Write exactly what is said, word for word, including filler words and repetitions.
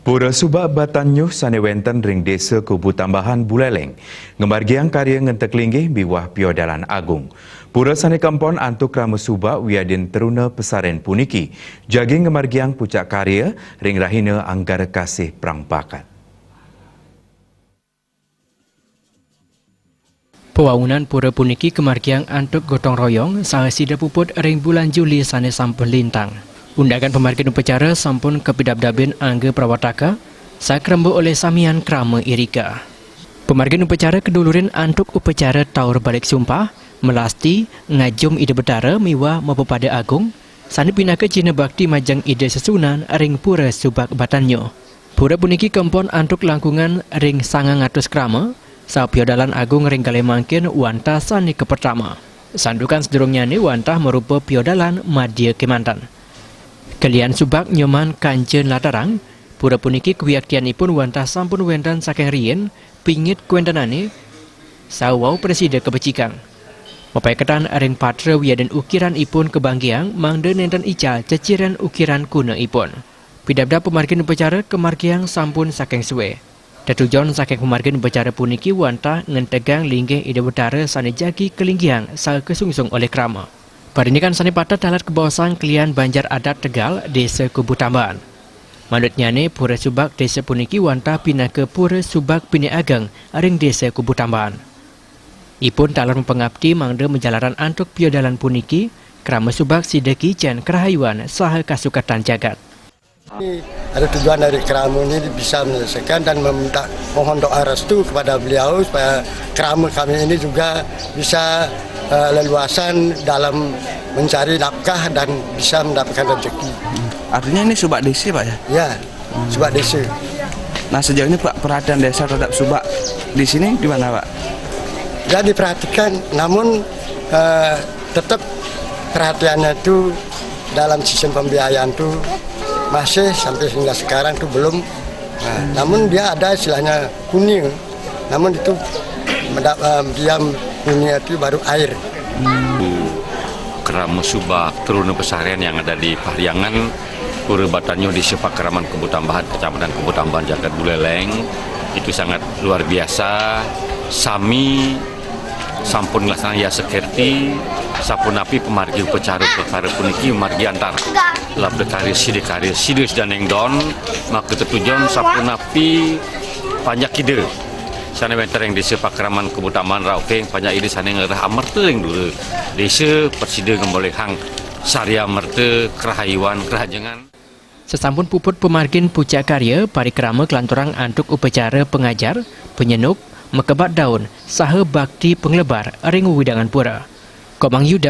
Pura Subak Batanyuh sane wenten ring Desa Kubu Tambahan, Buleleng, ngamargiang karya ngentek linggih miwah piodalan agung. Pura sane kempon antuk krama subak wiadin truna pesaren puniki, jagi ngamargiang pucak karya ring rahina Anggara Kasih Prangpakat. Pawangunan pura puniki kamargiang antuk gotong royong saha sida puput ring bulan Juli sane sampun lintang. Undagan pamargin upacara sampun kapidabdabin angga prawataka, sakremba olih samian krama irika. Pamargin upacara kadulurin antuk upacara taur balik sumpah, melasti, ngajum Ida Betara miwah mapapada agung, sane pinaka cihna bakti majeng Ida Sesuunan ring Pura Subak Batanyuh. Pura puniki kempon antuk langkungan ring sangang atus krama, saha piodalan agung ring kalih mangkin wantah sane kapertama. Santukan sadurungnyane wantah marupa piodalan madya kemanten. Kalian subak Nyoman Kanca nlatarang, pura puniki kawiaktianipun wantah sampun wenten saking riin, pingit kawentenane, saha wau prasida kabecikang. Mapaiketan ring patra wiadin ukiranipun kabanggiang mangda nenten ical ceciren ukiran kunaipun. Pidabdab pamargin upacara kamargiang sampun saking sue. Tetujon saking pamargin upacara puniki wantah ngentegang linggih Ida Betara sane jagi kalinggihang saha kasungsung olih krama. Parindikan sane pateh taler kabaosang kalian banjar adat Tegal, Desa Kubu Tambahan. Manutnyane, Pura Subak Desa puniki wantah pinaka Pura Subak pinih ageng ring Desa Kubu Tambahan. Ipun taler mapangapti mangda majalaran antuk piodalan puniki, krama subak sida kicen karahayuan saha kasukertan jagat. Ini ada tujuan dari krama ini bisa menyelesaikan dan meminta, mohon doa restu kepada beliau supaya krama kami ini juga bisa, eh, leluasan dalam mencari nafkah dan bisa mendapatkan rezeki. Artinya ini subak desa, Pak, ya? Ya, subak desa. Nah, sejauh ini, Pak, perhatian desa terhadap subak di sini gimana, Pak? Ya, diperhatikan, namun, eh, tetap perhatiannya itu dalam sistem pembiayaan itu masih sampai hingga sekarang itu belum. Nah, namun dia ada istilahnya kuning, namun itu meda-, eh, diam kuning itu baru air. Krama subak truna pesaren yang ada di Pariangan, Pura Batanyuh, Desa Pakraman Kubu Tambahan, Kecamatan Kubu Tambahan, Jagat Buleleng, itu sangat luar biasa. Sami sampun nglaksanayang yasa kerti, sapunapi pamargi upacara prekara puniki margi antar. Labda karya sida, karya sida sedaning don, maka tetujon sapunapi panjak ida sane wenten ring Desa Pakraman Kubu Tambahan rauking, panjak ida sane ngrereh amerta ring dura desa, prasida ngamolihang sarya amerta, karahayuan, karahajengan. Sasampun puput pamargin pucak karya, parikrama kalanturang antuk upacara pangajar, panyenuk, makebat daun, saha bakti panglebar ring wewidangan pura. Komang Yuda.